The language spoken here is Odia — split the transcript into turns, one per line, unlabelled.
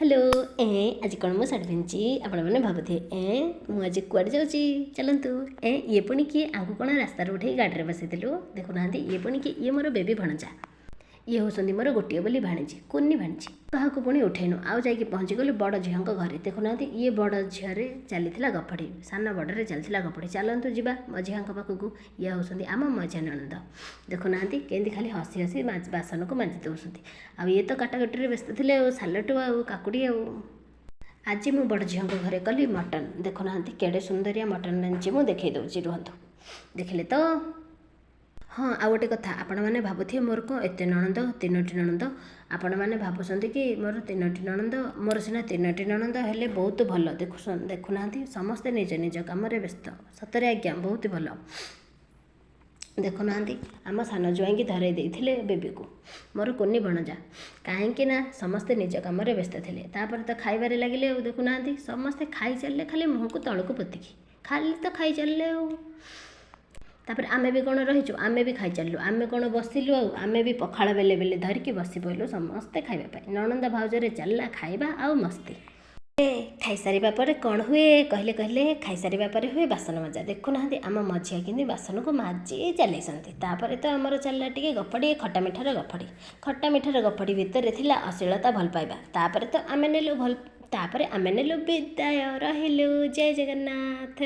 ହ୍ୟାଲୋ, ଆଜି କ'ଣ ମୁଁ ଶାଢ଼ୀ ପିନ୍ଧିଛି ଆପଣମାନେ ଭାବୁଥିବେ। ମୁଁ ଆଜି କୁଆଡ଼େ ଯାଉଛି ଚାଲନ୍ତୁ। ଇଏ ପୁଣି କିଏ? ଆଙ୍କୁ କ'ଣ ରାସ୍ତାରୁ ଉଠେଇ ଗାଡ଼ିରେ ବସେଇଦେଲୁ? ଦେଖୁନାହାନ୍ତି, ଇଏ ପୁଣି କିଏ? ଇଏ ମୋର ବେବି ଭଣଜା। ଇଏ ହେଉଛନ୍ତି ମୋର ଗୋଟିଏ ବୋଲି ଭାଣିଜୀ, କୁନି ଭାଣିଜୀ। କାହାକୁ ପୁଣି ଉଠେଇନୁ ଆଉ ଯାଇକି ପହଞ୍ଚିଗଲୁ ବଡ଼ ଝିଅଙ୍କ ଘରେ। ଦେଖୁନାହାନ୍ତି, ଇଏ ବଡ଼ ଝିଅରେ ଚାଲିଥିଲା ଗପଡ଼ି, ସାନ ବଡ଼ରେ ଚାଲିଥିଲା ଗପଡ଼ି। ଚାଲନ୍ତୁ ଯିବା ମଝିଆଙ୍କ ପାଖକୁ। ଇଏ ହେଉଛନ୍ତି ଆମ ମଝିଆ ନଣନ୍ଦ। ଦେଖୁନାହାନ୍ତି, କେମିତି ଖାଲି ହସି ହସି ବାସନକୁ ମାଜି ଦେଉଛନ୍ତି। ଆଉ ଇଏ ତ କାଟାକଟିରେ ବ୍ୟସ୍ତ ଥିଲେ, ଆଉ ସାଲଟ ଆଉ କାକୁଡ଼ି। ଆଉ ଆଜି ମୁଁ ବଡ଼ ଝିଅଙ୍କ ଘରେ କଲି ମଟନ୍। ଦେଖୁନାହାନ୍ତି, କେଡ଼େ ସୁନ୍ଦରିଆ ମଟନ୍ ରାନ୍ଧିଛି, ମୁଁ ଦେଖେଇ ଦେଉଛି, ରୁହନ୍ତୁ। ଦେଖିଲେ ତ? ହଁ, ଆଉ ଗୋଟେ କଥା, ଆପଣମାନେ ଭାବୁଥିବେ ମୋର କ'ଣ ଏତେ ନଣନ୍ଦ, ତିନୋଟି ନଣନ୍ଦ। ଆପଣମାନେ ଭାବୁଛନ୍ତି କି ମୋର ତିନୋଟି ନଣନ୍ଦ। ମୋର ସିନା ତିନୋଟି ନଣନ୍ଦ, ହେଲେ ବହୁତ ଭଲ। ଦେଖୁନାହାନ୍ତି, ସମସ୍ତେ ନିଜ ନିଜ କାମରେ ବ୍ୟସ୍ତ। ସତରେ ଆଜ୍ଞା, ବହୁତ ଭଲ। ଦେଖୁନାହାନ୍ତି, ଆମ ସାନ ଜ୍ୱାଇଁକି ଧରାଇ ଦେଇଥିଲେ ବେବିକୁ, ମୋର କୁନି ଭଣଜା, କାହିଁକି ନା ସମସ୍ତେ ନିଜ କାମରେ ବ୍ୟସ୍ତ ଥିଲେ। ତାପରେ ତ ଖାଇବାରେ ଲାଗିଲେ। ଆଉ ଦେଖୁନାହାନ୍ତି, ସମସ୍ତେ ଖାଇ ଚାଲିଲେ ଖାଲି ମୁହଁକୁ ତଳକୁ ପୋତିକି, ଖାଲି ତ ଖାଇ ଚାଲିଲେ। ଆଉ ତାପରେ ଆମେ ବି କ'ଣ ରହିଛୁ? ଆମେ ବି ଖାଇ ଚାଲିଲୁ। ଆମେ କ'ଣ ବସିଲୁ? ଆଉ ଆମେ ବି ପଖାଳ ବେଲେ ବେଲେ ଧରିକି ବସି ପଡ଼ିଲୁ ସମସ୍ତେ ଖାଇବା ପାଇଁ। ନଣନ୍ଦ ଭାଉଜରେ ଚାଲିଲା ଖାଇବା ଆଉ ମସ୍ତି। ଖାଇସାରିବା ପରେ କ'ଣ ହୁଏ କହିଲେ? କହିଲେ, ଖାଇସାରିବା ପରେ ହୁଏ ବାସନ ମଜା। ଦେଖୁନାହାନ୍ତି, ଆମ ମଝିଆ କେମିତି ବାସନକୁ ମାଜି ଚାଲିଛନ୍ତି। ତାପରେ ତ ଆମର ଚାଲିଲା ଟିକେ ଗପଡ଼ି, ଖଟା ମିଠାର ଗପଡ଼ି। ଖଟା ମିଠାର ଗପଡ଼ି ଭିତରେ ଥିଲା ଅଶ୍ଳୀଳତା, ଭଲ ପାଇବା। ତାପରେ ତ ଆମେ ନେଲୁ ଭଲ, ତାପରେ ଆମେ ନେଲୁ ବିଦାୟ। ରହିଲୁ, ଜୟ ଜଗନ୍ନାଥ।